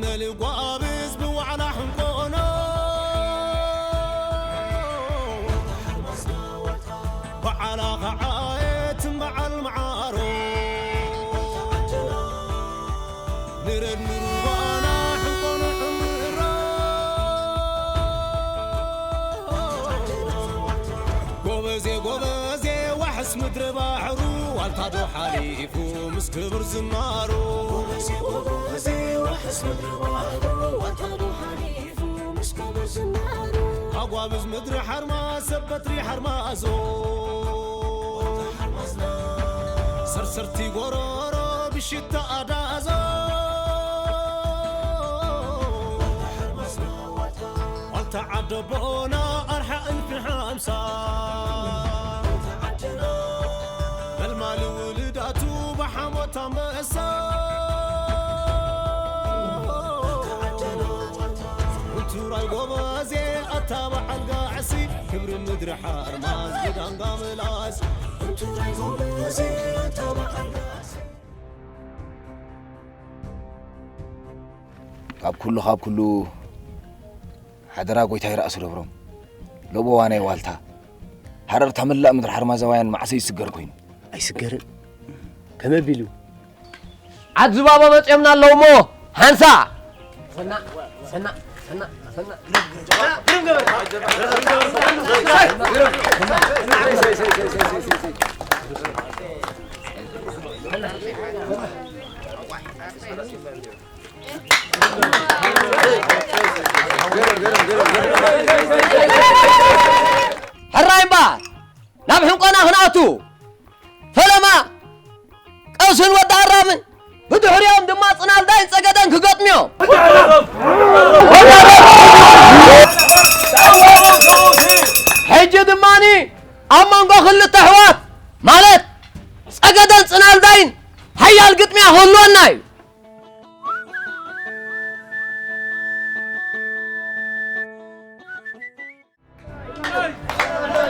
ነልጓብዝ ብዋዕላ ሕንቆኖ፣ በዓላ ኸዓየትን በዓል መዓሮ፣ ንረድ ንሩባና ሕንቆኖ ዕምሮ። ጎበዜ፣ ጎበዜ፣ ዋሕስ ምድሪ ባሕሩ፣ ዋልታ ዶ ሓሊፉ ምስ ክብር ዝናሩ። ጎበዜ፣ ጎበዜ፣ ዋሕስ ምድሪ ባሕሩ፣ ዋልታ ዶ ሓሊፉ ምስ ክብር ዝናሩ። ኣጓብዝ ምድሪ ሓርማዝ፣ ሰብ በትሪ ሓርማዞ። ሰርሰርቲ ጎሮሮ ብሽታ ኣዳዞ። ዋልታ ዓደቦና ኣርሓ እልፊ ሓምሳ። መልማሊ ውልዳቱ ብሓሞት ኣንበሳ። እንቱራይ ጎበዜ ኣታ በዓል ጋዕሲ፣ ክብሪ ምድሪ ሓርማዝ ብዳንጋ ምላስ። እንቱራይ ጎበዜ ኣታ በዓል ጋዕሲ። ካብ ኩሉ፣ ካብ ኩሉ ሓደራ ጎይታይ ራእሲ ረብሮም፣ ለቦዋ ናይ ዋልታ፣ ሃረርታ መላእ ምድሪ ሓርማዛውያን መዓሰ ይስገር ኮይኑ። ኣይስገርን። ከመ ቢሉ? ዓዲ ዝባባ መጺኦምና ኣለዉ እሞ፣ ሓንሳ! ሰና፣ ሰና፣ ሰና፣ ሰና። ሕራይ እምበኣር፣ ናብ ሕንቆና ክንኣቱ፣ ፈለማ ቀውስን ወዲ ኣራምን፣ ብድሕሪኦም ድማ ጽናልዳይን ጸገደን ክገጥምዮም። ሕጂ ድማኒ ኣብ መንጎ ክልተ ኣሕዋት፣ ማለት ጸገደን ጽናልዳይን፣ ሓያል ግጥሚያ ክህልወና እዩ።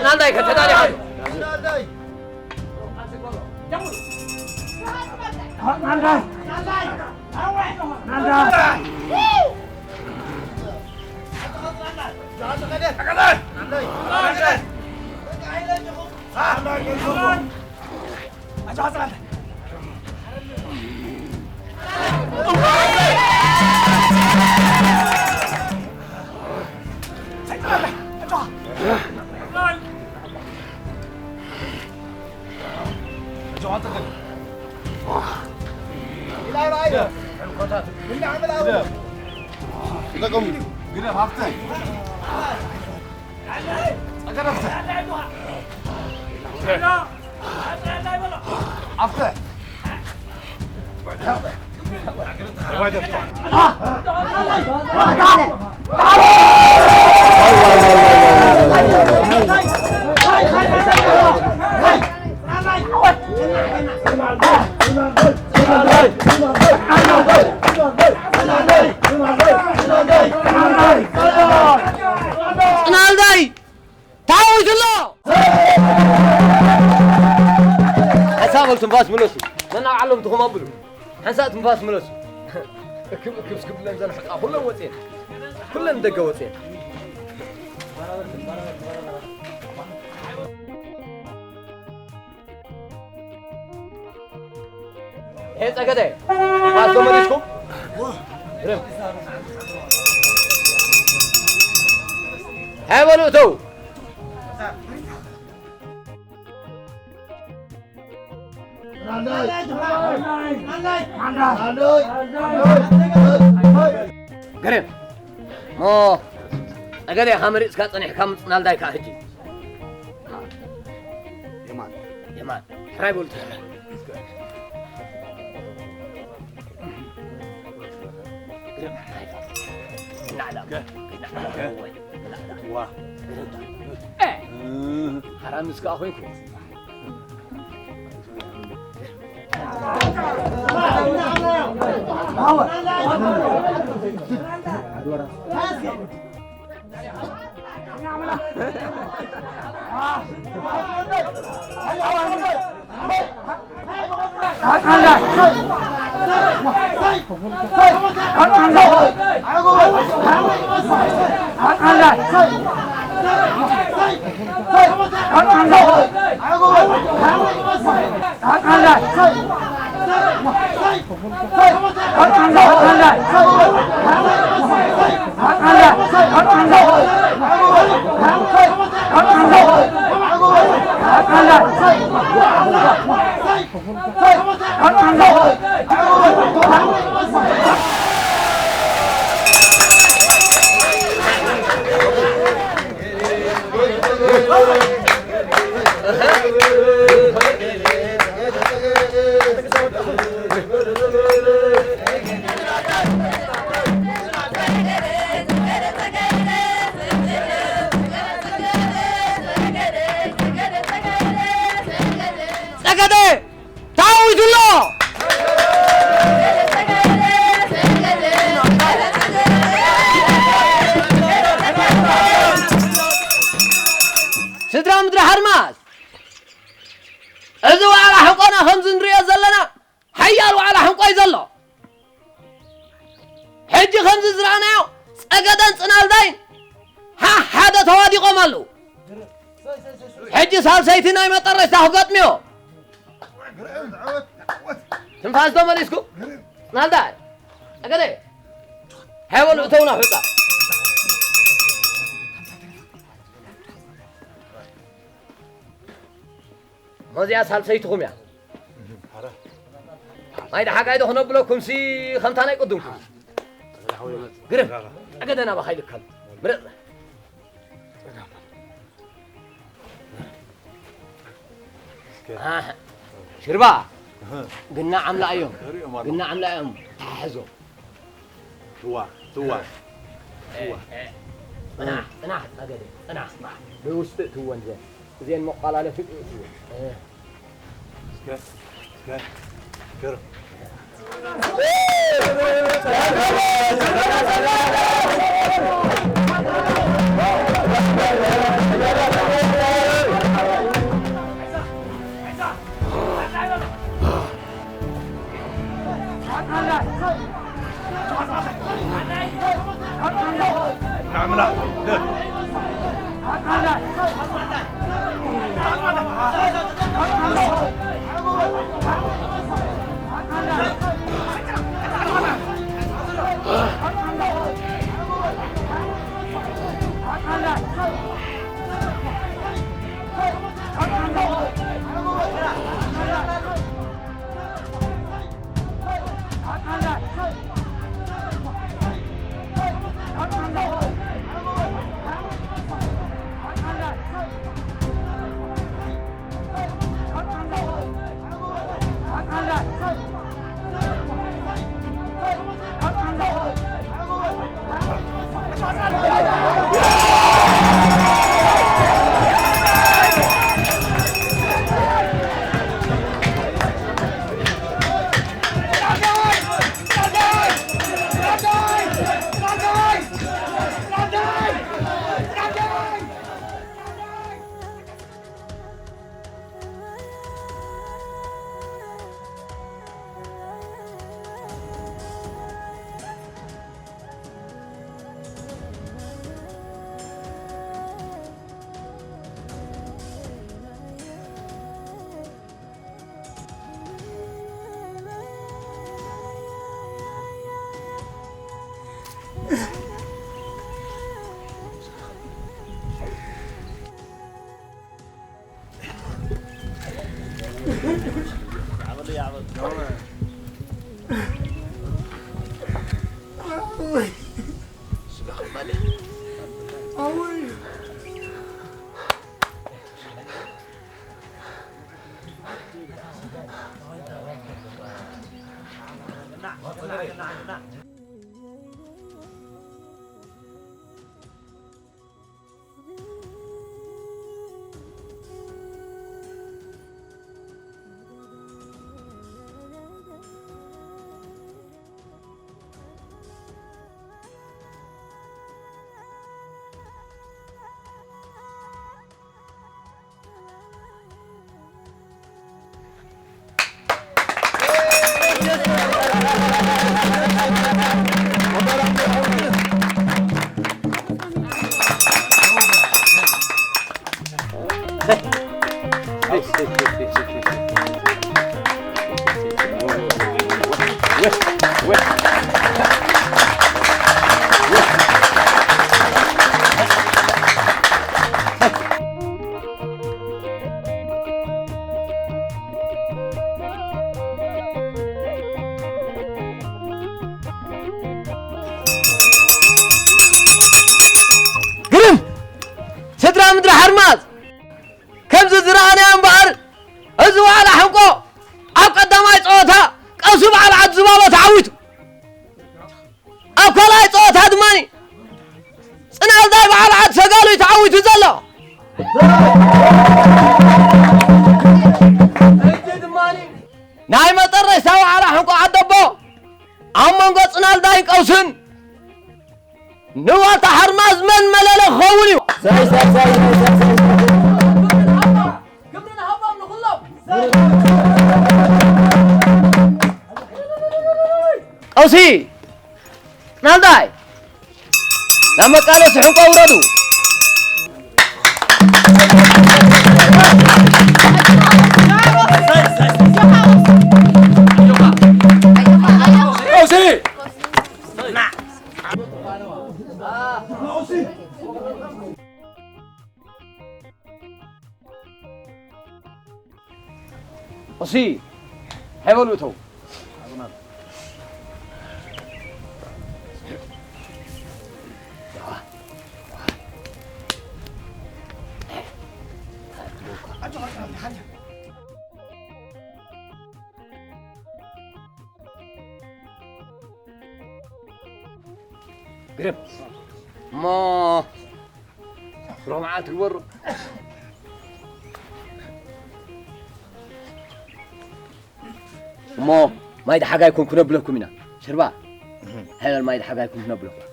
ናንዳይ ከተዳሊ ሓሉ። ጽናልዳይ! ተዓዊቱ ኣሎ! ሓንሳእ በሉ ትንፋስ ምለሱ። ነናብ ዓሎም ትኹም ኣብሉ። ሓንሳእ ትንፋስ ምለሱ። እክብ እክብ እስክብለን ዘን ሕቃ ኩለን ወፅየን። ኩለን ደገ ወፅየን። ሄ ጸገደ፣ ፋስ ተመሊስኩም? ርም። ሃይ በሉ እተው። ገሬም፣ ሞ ጸገደ ኢኻ መሪጽካ ጸኒሕካ፣ ምጽናልዳይ ከኣ ሕጂ። የማን። የማን። ሕራይ በሉ ተራ። ግርም፣ ሕራይ በሉ። ናዕላ። ገ-፣ ናዕላ። ገ-፣ ወይ፣ ናዕላ። ዋ። እ። ሓራምዝ ከኣ ኮይንኩ። ጸገደ ተዓዊቱ ኣሎ። ስድራ ምድሪ ሓርማዝ፣ እዚ ዋዕላ ሕቆና ከምዚ ንሪኦ ዘለና ሓያል ዋዕላ ሕንቆይ ዘሎ። ሕጂ ከምዚ ዝረኣናዮ ጸገደን ጽናልዳይን ሓሓደ ተዋዲቖም ኣለዉ። ሕጂ ሳልሰይቲ ናይ መጠረሽታ ክገጥምዮ። ትንፋስ ተመሊስኩ? ጽናልዳይ፣ ጸገደ፣ ሃይ በሉ እተው ናብ ሑጻ። መዚኣ ሳልሰይትኹም እያ። ማይ ደሓጋይ ዶ ክነብለኩምሲ ከምታ ናይ ቅድምኩም። ግርም፣ ጸገደ ናባኻ ኢልካሉ። ምረጽ። ኣህ፣ ሽርባ። ግና ዓምላ እዮም። ግና ዓምላ እዮም። ተሓሕዞ። ትዋ፣ ትዋ፣ ትዋ። ጽናሕ፣ ጽናሕ፣ ጸገደ፣ ጽናሕ። ብውሽጢ እትወን እዘን። እዘን መቋላለፊ እትወን። እስከ፣ እስከ፣ ግር። ኣልማዝ፣ ከምዚ ዝረኣናዮ እምበኣር፣ እዚ ዋዕላ ሕንቆ ኣብ ቀዳማይ ጸወታ ቀሱ በዓል ዓዲ ዝባሎ ተዓዊቱ። ኣብ ካልኣይ ጸወታ ድማ ጽናልዳይ በዓል ዓዲ ሰጋሉ እዩ ተዓዊቱ ዘሎ። ሕጂ ድማ ናይ መጠረሽታ ዋዕላ ሕንቆ ዓደቦ ኣብ መንጎ ጽናልዳይን ቀውስን ንዋልታ ሓርማዝ መን መለለ ክኸውን እዩ። ቀውሲ ናልዳይ ናብ መቃለሲ ሕንቆ ውረዱ። ቀውሲ እሲ፣ ሃይ በሉ እተው። ግርም። እሞ ሮምዓ ትግበሩ። እሞ ማይ ደሓጋይ ኮን ክነብለኩም ኢና። ሽርባ፣ ሃይበር ማይ ደሓጋይ ኮን ክነብለኩም።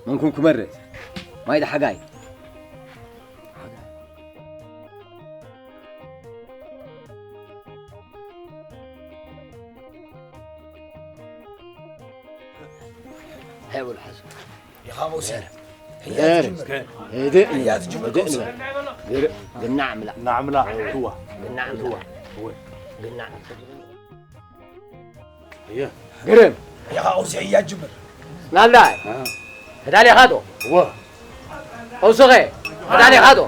መንኩም ክመርጽ። ማይ ደሓጋይ። ሃይበር ሓዙ። ኢኻ ቀውሲ። ዘር። ህያት ጅምር። ህድእ ንበል። ህያት ጅምር ህድእ ቀውሲ። ንበል። ግር-፣ ግናዕ ምላእ። ናዕምላ። እዋ። ግናዕ እዋ። ምላእ። እወ። ግናዕ። እየ። ግርም። ኢኻ ቀውሲ። ህያት ጅምር። ናልዳይ። እ። ተዳሊኻ ዶ? እወ። ቀውስኸ? ተዳሊኻ ዶ?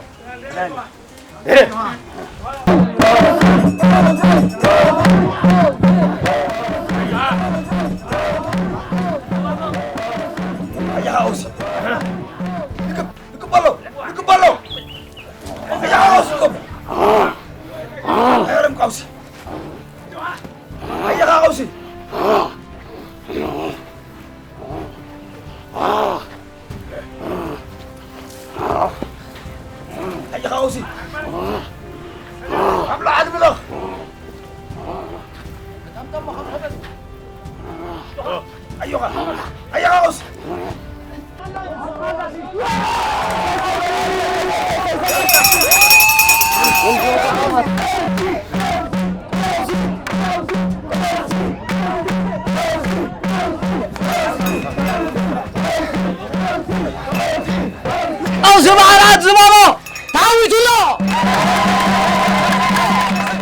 ኣያ ቀውሲ። ርክብ፣ ርክብ በሎ፣ ርክብ በሎ። ኣያ ቀውሲ፣ ርክብ። ኣይረም ቀውሲ። ኣያ ቀውሲ። ኣያ ቀውሲ። ኣብ ላዕሊ ብለኽ። ኣዮኻ። ኣያ ቀውሲ። ቀውሲ በዓል ዓዲ ዝባሎ ተዓዊቱ ኣሎ።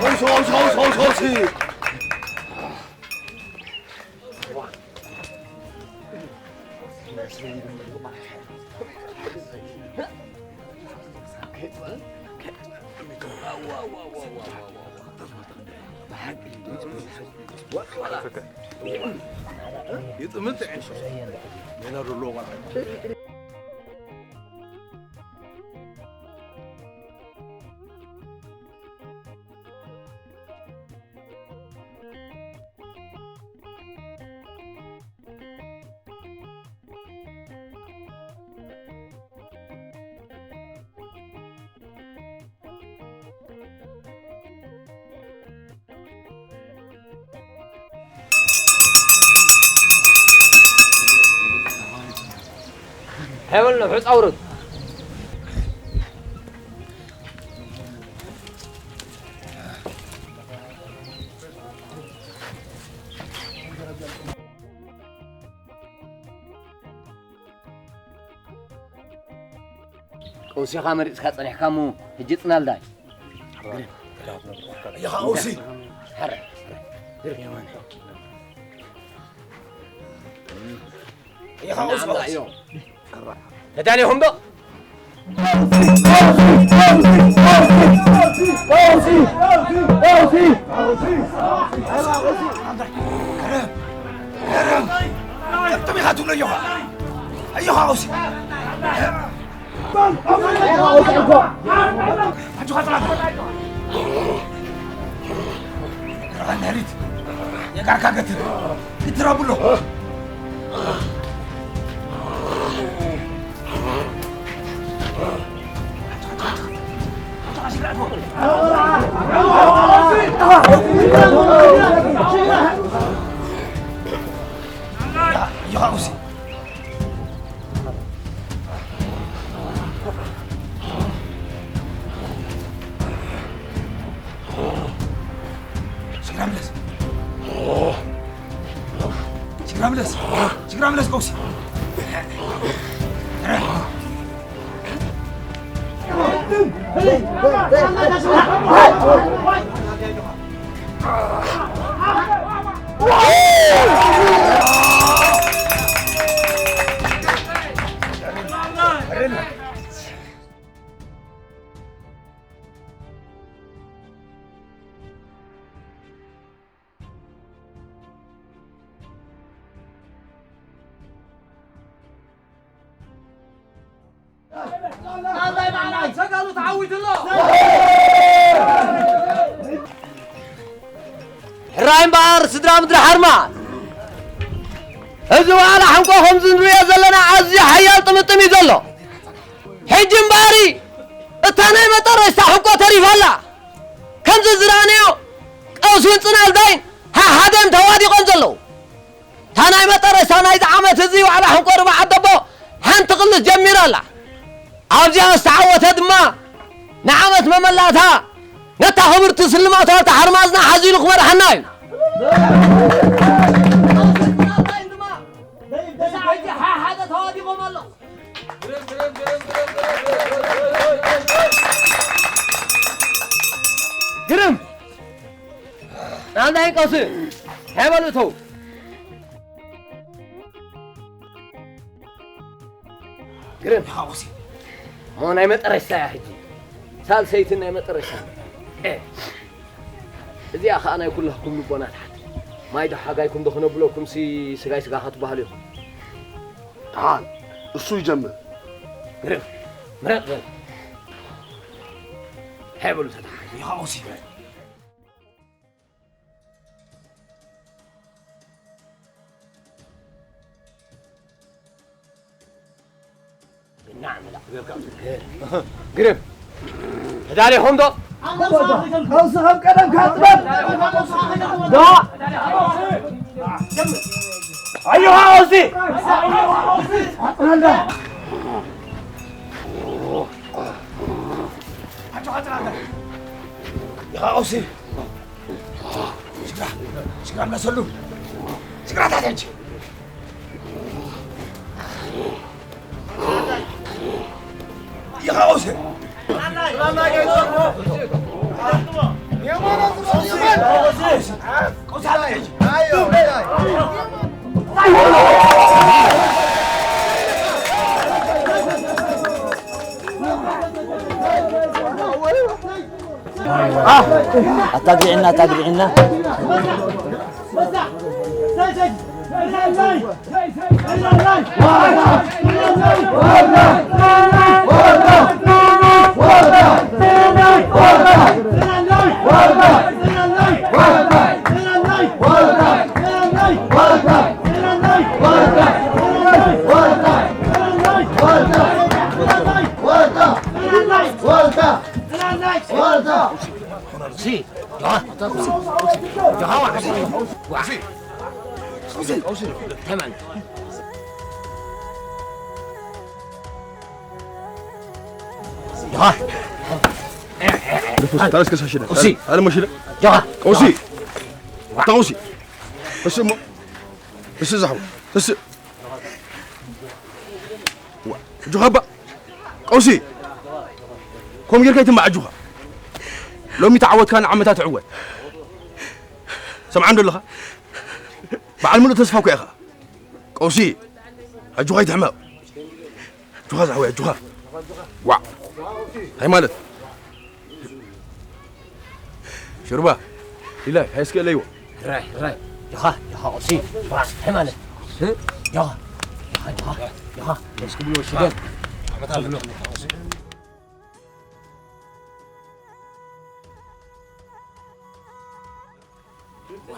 ቀውሲ፣ ቀውሲ፣ ቀውሲ፣ ቀውሲ፣ ቀውሲ። ይጥምት። ሜዳ ዘሎ ቆልዓ። ሄበል ነው ሕፃ ውረድ። ቀውሲኻ መሪጽካ ጸኒሕካ እሞ፣ ሕጂ ጽናልዳይ። ኢኻ ቀውሲ። ሕረ፣ ሕረ፣ ግርም የማነ። ኢኻ ቀውሲ፣ ቀውሲ። ተዳሊኹም ዶ? ግርም፣ ግርም። ቅጥም ኢኻ ትብሎ ኣዮኻ። ኣዮኻ ቀውሲ። ኣጆኻ ጥራይ። የጋርካ ገትር። ገትር ኣብሎ። ሽግራ ምለስ። ሽግራ ምለስ። ሽግራ ምለስ ቀውሲ። ሕራይ እምበኣር ስድራ ምድሪ ሓርማዝ፣ እዚ ዋዕላ ሕንቆ ከምዚ ንሪኦ ዘለና ኣዝዩ ሓያል ጥምጥም እዩ ዘሎ። ሕጂ እምበኣሪ እታ ናይ መጠረሽታ ሕንቆ ተሪፋ ኣላ። ከምዚ ዝረኣናዮ ቀውሲን ጽናልዳይን ሓሓደን ተዋዲቖም ዘለዉ። እታ ናይ መጠረሽታ ናይዚ ዓመት እዚ ዋዕላ ሕንቆ ርብዓ ዓደቦ ሓንቲ ክልስ ጀሚራ ኣላ። ኣብዚኣ ዝተዓወተ ድማ ንዓመት መመላእታ ነታ ክብርቲ ስልማት ዋልታ ሓርማዝና ሓዚሉ ክመርሓና እዩ። ግርም! ናብዛ ይንቀሱ። ሃይ በሉ እተው። ግርም። ሓጎሲ። እሞ ናይ መጠረሽታ እያ ሕጂ። ሳልሰይትን ናይ መጠረሽታ። ኤ። እዚኣ ኸኣ ናይ ኩላህኩም ልቦና ትሓት። ማይ ዶ ሓጋይኩም ዶ ክነብለኩም ሲ ስጋይ ስጋ ክትበሃሉ ኢኹም። ደሓን፣ እሱ ይጀምር። ግርም፣ ምረጥ በል። ሃይ በሉ ተተሓ። ይኸውሲ። ግርም። ተዳሊኹም ዶ? ቀውሲ ከም ቀደም ካጥበል። ዶ? ኣዮሃ ቀውሲ። ኣጥናላ። ኣጆኻ ኣጥናላ። ኢኻ ቀውሲ። ሽግራ፣ ሽግራ ምለሰሉ። ሽግራ ታተች። ይኸውስ። ኣታግሪዕና፣ ኣታግሪዕና። ቀውሲ። ዋ፣ ኣጆኻ እባ። ቀውሲ። ከምኡ ጌርካ ኣይትምባዕ ኣጆኻ። ሎሚ ተዓወትካ ንዓመታ ትዕወት። ሰምዓኒ ዶ ኣለኻ? በዓል ምሉእ ተስፋ እኮ ኢኻ። ቀውሲ። ኣጆኻ ኣይትሕመቕ። ኣጆኻ ዝሓወይ ኣጆኻ። ዋዕ። እንታይ ማለት? ሽርባ። ኢላይ፣ ሃይ እስከ እለይዎ። ራይ፣ ራይ። ጆኻ፣ ጆኻ፣ ኦሲ። ዋ፣ ሃይማኖት። እ? ጆኻ፣ ጆኻ፣ ጆኻ፣ ጆኻ። ደስ ክብሎ ሽገር።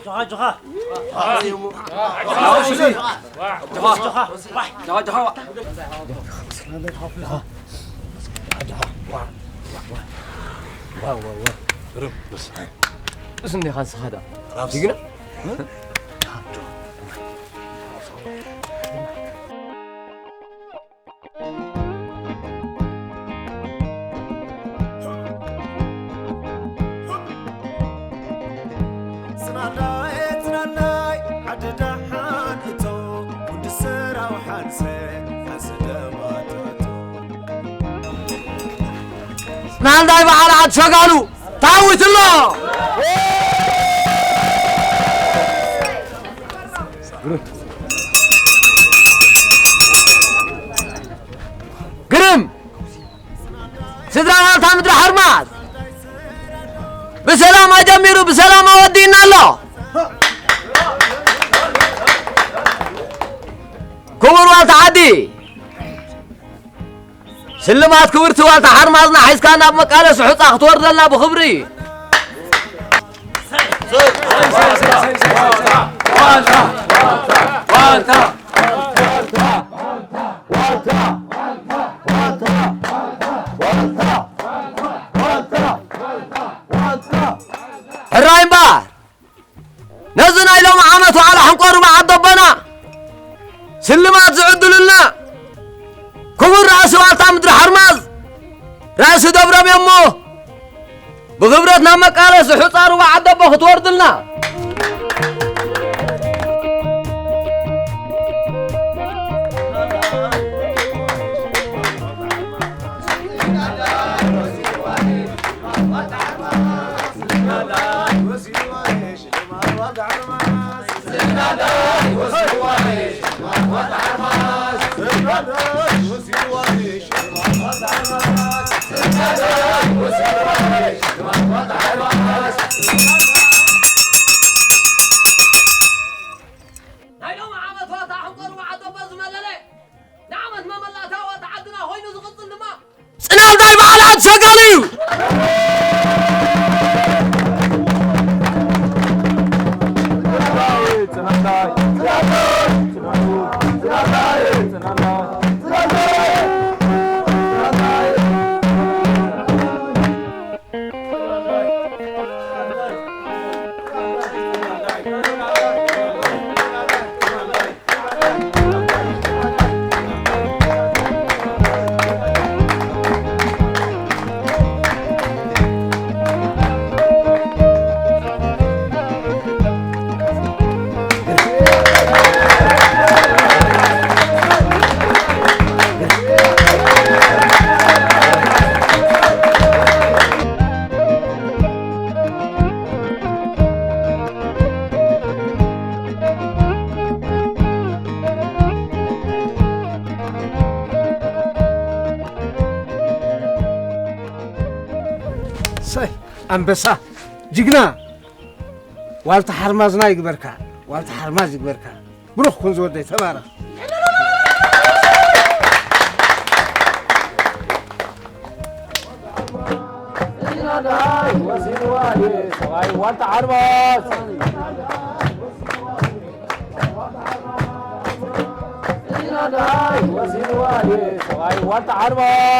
ጆኻ፣ ጆኻ። ጆኻ፣ ጆኻ። እሱ እንዲኻ ንስኻ ደኣ ጅግና። ጽናናይ፣ ጽናናይ፣ ዓዲ ደሓን እቶ፣ ወዲ ሰራው ሓንሰ፣ ሓንሰ ደማታቶ። ጽናናይ በዓል ዓዲ ሸጋሉ፣ ታዊት ኣሎ። ግርም! ስድራ ዋልታ ምድሪ ሓርማዝ ብሰላም ኣጀሚሩ ብሰላም ኣወዲእና ኣሎ። ክቡር ዋልታ ዓዲ፣ ስልማት ክብርቲ ዋልታ ሓርማዝና ሒዝካ ናብ መቃለሲ ሑጻ ክትወርደልና ብኽብሪ። ሕራይ እምበር፣ ነዚ ናይ ሎሚ ዓመት ዋዕላ ሕንቆሩ በዓል ደቦና ስልማት ዝዕድሉልና ክቡር ራእሲ ዋልታ ምድሪ ሓርማዝ ራእሲ ደብረ ሜሞ ብኽብረት ናብ መቃለሲ ሑጻ ሩባ ዓደቦ ክትወርድልና። ናይ ሎሚ ዓመት ዋልታ ሕንቆርባ ዓደቦ ዝመለለ ንዓመት መመላእታ ዋልታ ዓድና ኮይኑ ዝቕጽል ድማ ጽናንታይ በዓል ዓዲ ሸጋሉ እዩ። ሰይ ኣንበሳ ጅግና ዋልታ ሓርማዝና ይግበርካ፣ ዋልታ ሓርማዝ ይግበርካ። ብሩኽ ኩን ዝወደይ፣ ተባረኽ። ሰብኣይ ዋልታ ሓርማዝ። ሰብኣይ ዋልታ ሓርማዝ።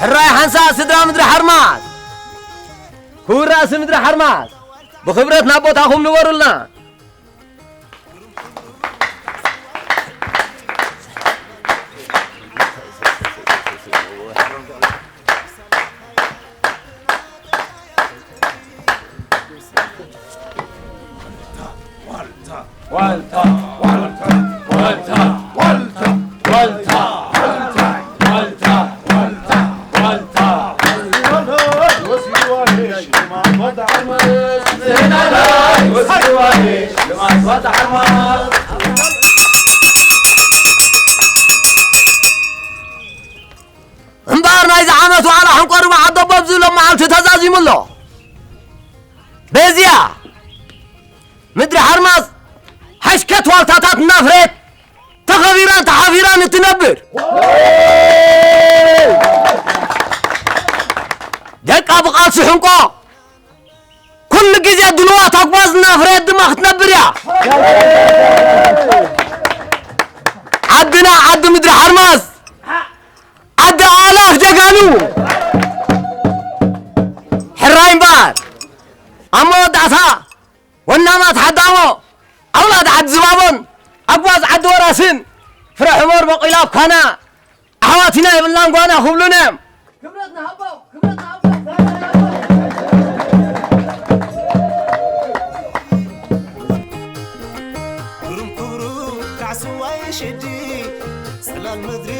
ሕራይ ሓንሳ ስድራ ምድሪ ሓርማዝ፣ ክቡር ራእሲ ምድሪ ሓርማዝ፣ ብኽብረት ናብ ቦታኹም ንበሩልና። እምበኣር ናይዚ ዓመት ዋዕላ ሕንቆ ርባዕ ኣደቦ ኣብዚ ሎም መዓልቲ ተዛዚሙ ኣሎ። በዚኣ ምድሪ ሓርማዝ ሓሽከት ዋልታታት እናፍረየት ተኸቢራን ተሓፊራን እትነብር፣ ደቃ ብቓልሲ ሕንቆ ኩሉ ግዜ ድልዋት ኣጉባዝ እናፍረየት ድማ ክትነብር እያ። ዓድና ዓዲ ምድሪ ሓርማዝ፣ ዓዲ ኣእላፍ ጀጋኑ። ሕራይ እምበኣር ኣብ መወዳእታ ወናማት ሓዳሞ ኣውላድ ዓዲ ዝባቦን ኣጓዝ ዓዲ ወራስን ፍረ ሕሞር በቂላ ኣብ ኳና ኣሕዋት ኢና የብልናን ጓና ክብሉና እዮም። ክብረት ንሃቦ፣ ክብረት ንሃቦ። ግሩም ክብሩ ካዕስዋይ ሽዲ፣ ጽላል ምድሪ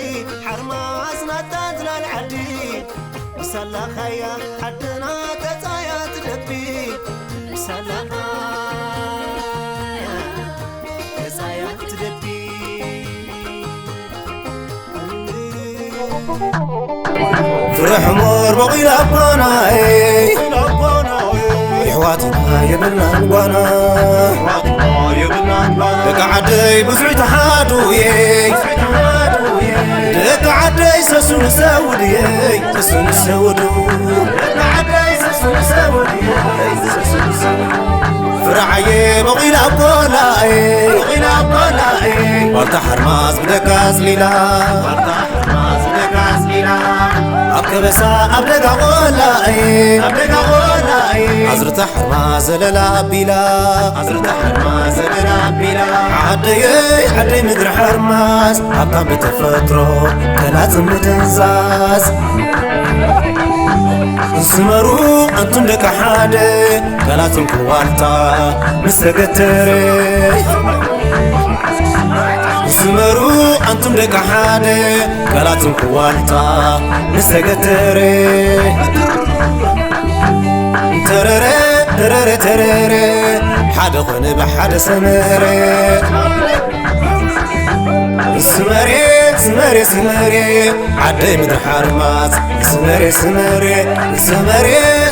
ሓርማዝ ናታ ጽላል ዓዲ። ብሳላኻያ ዓድና ተጻያ ትደቢ፣ ብሳላኻ ተጻያ ትደቢ። ፍረ ሕሞር በቂላ ኣባናይ፣ የሕዋትና የብልናን ጓና። ደቂ ዓደይ ብዙሕ ተሓዱ እየ፣ ደቂ ዓደይ ሰሱን ሰውድ እየ፣ ሰሱን ሰውዱ። ፍርዓየ በቂላ ኣብ ቆላኤ፣ በቂላ ኣብ ቆላኤ። ዋልታ ሓርማዝ ብደቃ ኣጽሊላ፣ ዋልታ ሓርማዝ ብደቃ ኣጽሊላ። ኣብ ከበሳ ኣብ ደጋ ቆላኤ፣ ኣብ ደጋ ቆላኤ። ኣዝርታ ሓርማዝ ዘለላ ኣቢላ፣ ኣዝርታ ሓርማዝ ዘለላ ኣቢላ። ዓደየይ ዓደይ ምድሪ ሓርማዝ፣ ሃብታም ብተፈጥሮ ከላጽም ምድንዛዝ። ስመሩ ኣንቱም ደቂ ሓደ፣ ከላጽም ክዋልታ ምስ ተገተረ። ስመሩ ኣንቱም ደቂ ሓደ፣ ከላጽም ክዋልታ ምስ ተገተረ። ተረረ ተረረ ተረረ፣ ሓደ ኾነ ብሓደ ሰመረ። ስመሬ ስመሬ ስመሬ፣ ዓደይ ምድሪ ሓርማዝ። ስመሬ ስመሬ ስመሬ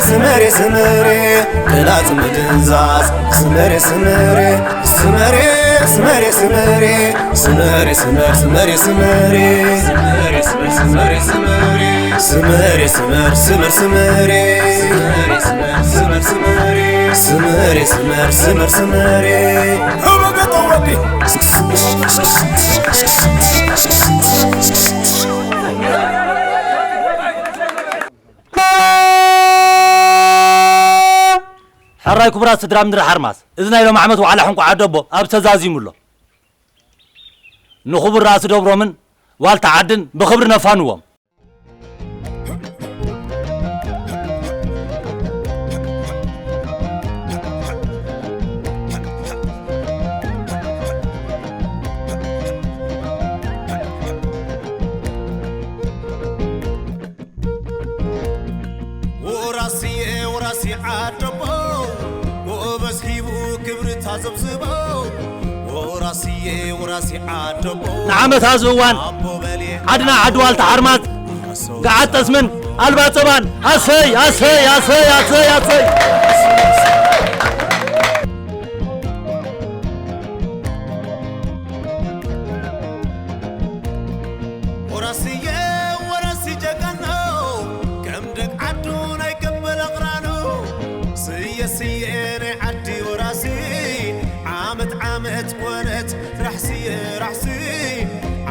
ስመሬ ስመሬ፣ ከላጽም ምድንዛዝ። ስመሬ ስመሬ ስመሬ ስመሬ ስመሬ፣ ስመሬ ስመር ስመሬ ስመሬ። ስመሬ ስመር ስመሬ ስመሬ። ስመሬ ስመር ስመር ስመሬ። ስመሬ ስመር ስመር ስመሬ። ስመሬ ስመር ስመር ስመሬ። ሕራይ ክቡራት ስድራ ምድሪ ሓርማዝ፣ እዚ ናይ ሎም ዓመት ዋዕላ ሕንቋ ዓደቦ ኣብ ተዛዚሙ ኣሎ። ንኽቡር ራእሲ ደብሮምን ዋልታ ዓድን ብኽብሪ ነፋንዎም። ንዓመት ኣብዚ እዋን ዓድና ዓዲ ዋልታ ሓርማዝ፣ ገዓት ጠስምን ኣልባ ጸባን። ኣሰይ ኣሰይ ኣሰይ ኣሰይ ኣሰይ። ወራስየ ወራሲ ጀጋኖ፣ ከም ደግ ዓዱ ናይ ቀበል ኣቕራኑ። ስየ ስየ ናይ ዓዲ ወራሲ፣ ዓመት ዓመት ኮነት ራሕስየ ራሕሲ፣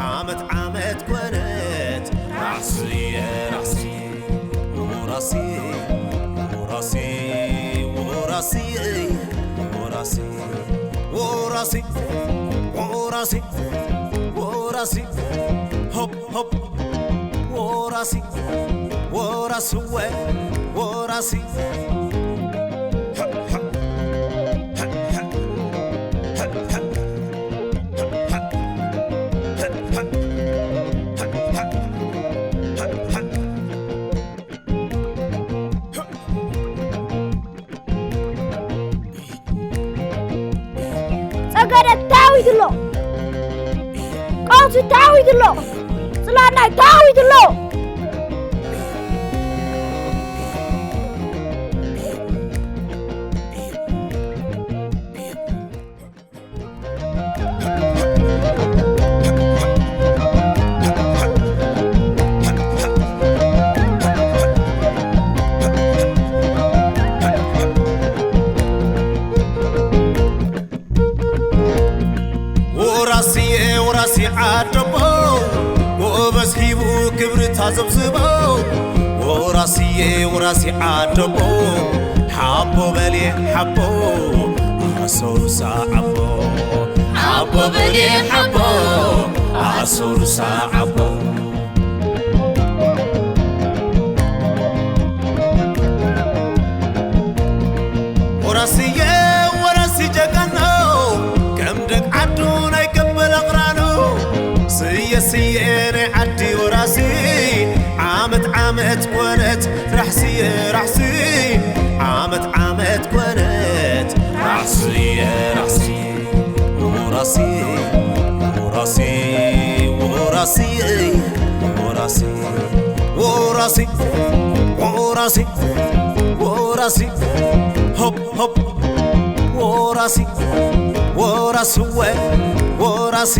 ዓመት ዓመት ኮነት ራሕስየ ራሕሲ። ወራሲ ወራሲ ወራሲ ወራሲ ወራሲ ወራሲ ወራሲ ሆፕ ሆፕ ወራሲ ወራስወ ወራሲ ጸገደ ታዊት ኣሎ፣ ቀውሲ ታዊት ኣሎ፣ ጽላናይ ታዊት ኣሎ። ወራስየ ወራሲ ዓደቦ፣ ጎበዝ ሂቡ ክብሪ ታዘብዝቦ። ወራስየ ወራሲ ዓደቦ፣ ሓቦ በልየ ሓቦ፣ ኣሰሩ ሰዓቦ። ሓቦ በልየ ሓቦ፣ ኣሰሩ ሰዓቦ። ወራስየ ወራሲ ጀጋኖ፣ ከም ደግ ዓዱ ናይ ቀበል ኣቕራኑ። ስየ ስየ ናይ ዓዲ ወራሲ፣ ዓመት ዓመት ኮነት ራሕስየ ራሕሲ፣ ዓመት ዓመት ኮነት ራሕስየ ራሕሲ። ወራሲ ወራሲ ወራሲ ወራሲ ወራሲ ወራሲ ወራሲ ሆፕ ሆፕ ወራሲ ወራስወ ወራሲ